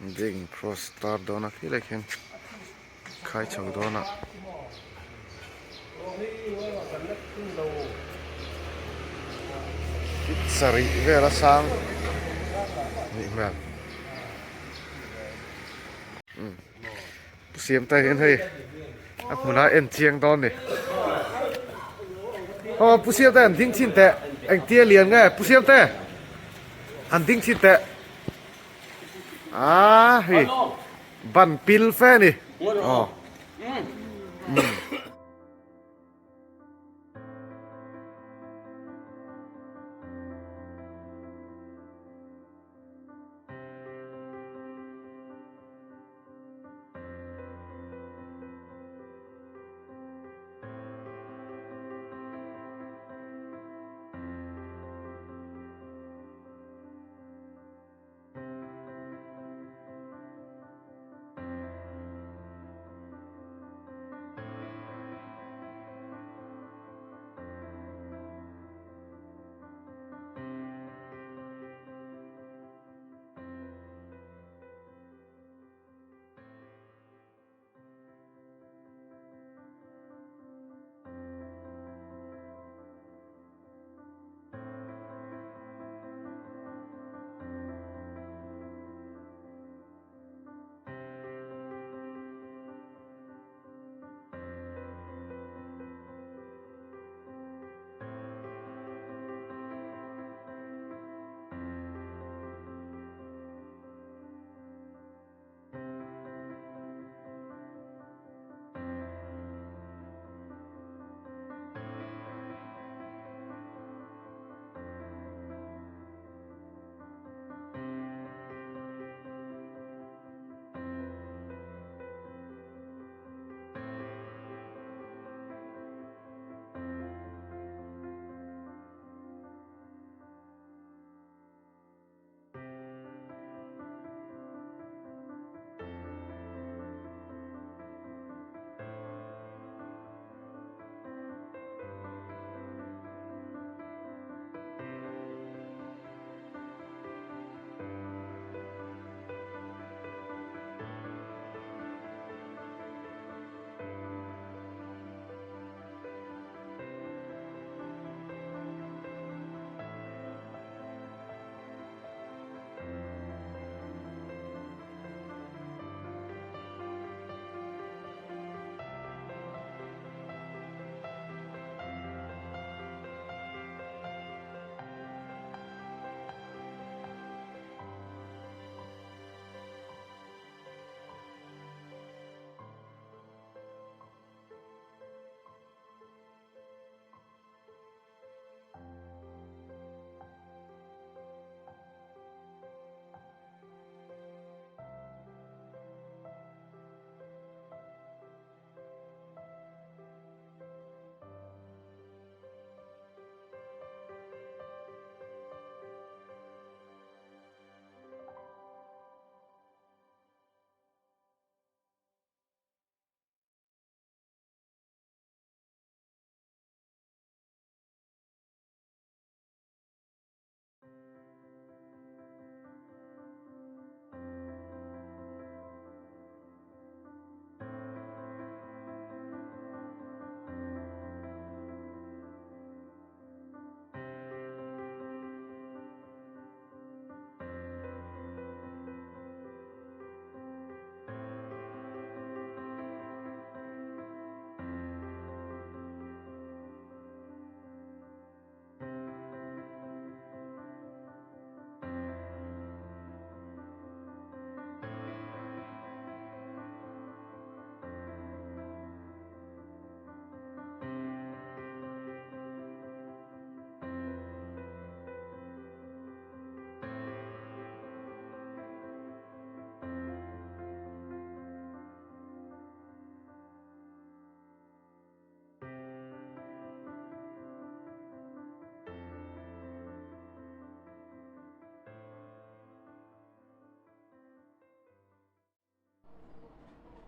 Biakin cross tar dawn a khilai khian khai chho dawn a. Feet sarih vel a sang nih hmel. Pu Siam te hian hei a hmunah en chiang dawn ni. Aw Pu Siam te an ding chin teh engtia lian nge Pu Siam te an ding chin teh. Ah hei ban pil fe ni. Aw.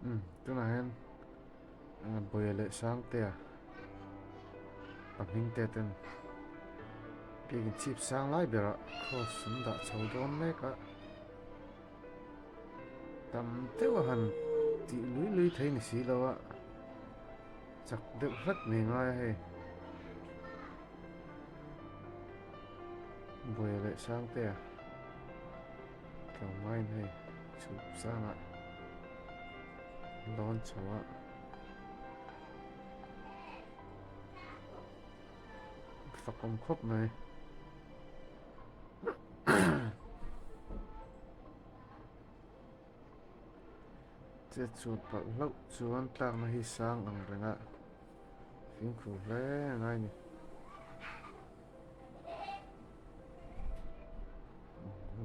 Umm tunah hian Bawia leh Sangtea pahnih te ten biakin chhip sang lai berah cross an dah chho dawn mek a. Tam deuh a han tih lui lui thei ni si lo a, chak deuh hlat mai ngai a hei. Buaia leh Sangtea tlawmngaiin hei chhup sangah lawn chho a. Fak awm khawp mai. Chet chhuat palh hlauh chuan tlakna hi sang ang reng a fimkhur hle a ngai a ni.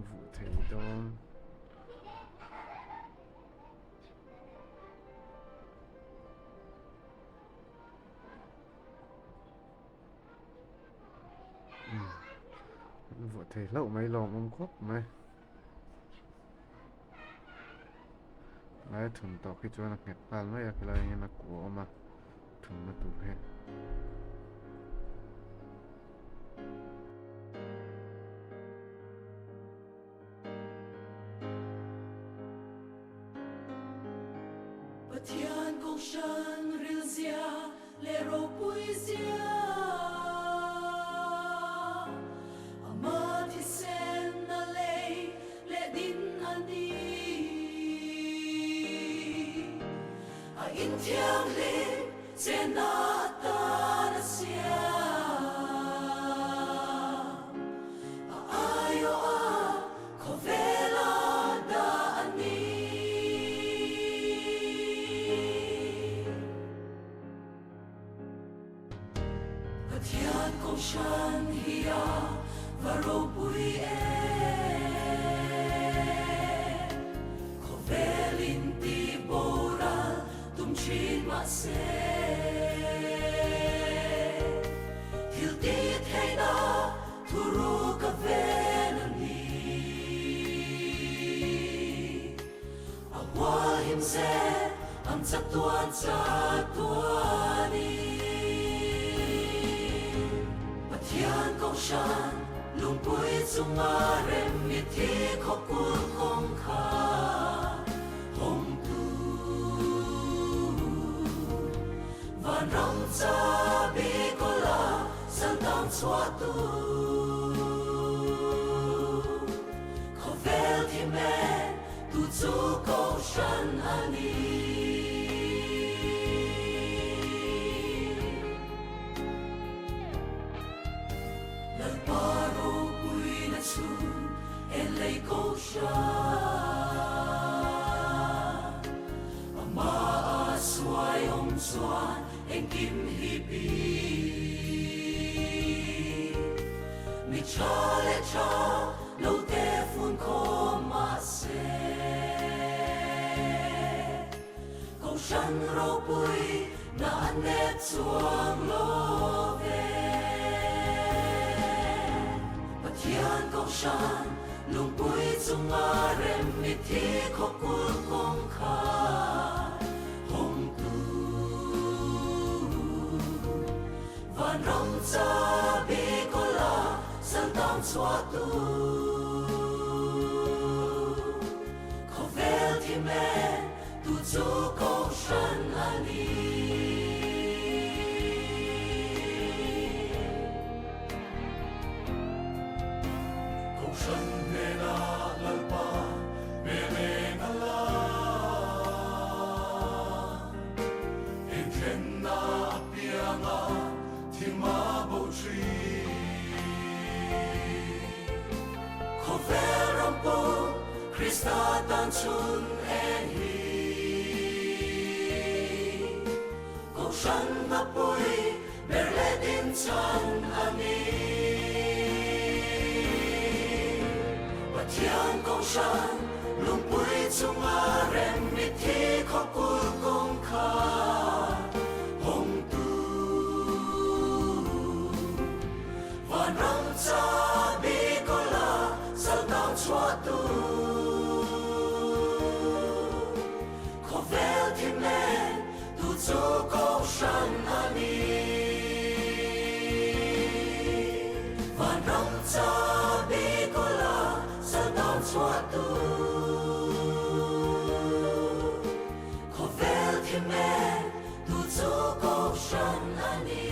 Vuh thei dawn. An vuah thei hlauh mai lawmawm khawp mai. Lai thun tawh khi chuan a nghet nghal mai a khilaiah hian a kua awm a thunna tur hi. Pathian Kohhran rilzia leh ropuizia Ama thisen a lei leh din a ni. A inthianghlim chenna atan a siam. A aiawh a khawvela dah a ni. Pathian Kohhran hi a va ropui em? Khawvel in ti boral tum thin mahse, thil ti theihna Thuru ka ven a ni. A hual him se ang chatuan chatuanin. Pathian Kohhran lungpui chunga rem mithi khawkul kawngkhar hawngtu. Vanram chabi kawla Santang chhuahtu khawvel thi men tu chu Kohhran a ni. Lalpa ropuina chhun en lei Kohhran, Amah a suai awm chuan Engkim hi pi mi tha leh tha lo te fun khawm mahse Kohhran ropui na an nep chuang lo ve. Pathian Kohhran lungpui chunga rem mithi khawkul kawngkhar Hawngtu Vanram chabi kawla santang chhuahtu Khawvel thi men tu chu Kohhran a ni. Kohhran hnenah Lalpa hmel eng a la. Inthenna apianga thim a bo thin. Khawvel ram pawh Krista tan chhun eng hi. Kohhran hmapui ber leh din chan a ni. Pathian Kohhran lungpui chunga rem mitthi khawkul kawngkhar hawngtu. Vanram chabi kawla saltang chhuahtu. Khawvel thim len Tu chu Kohhran a ni. Vanram chabi kawla sal tan chhuah tu. thim eng tu chu kohhran a ni.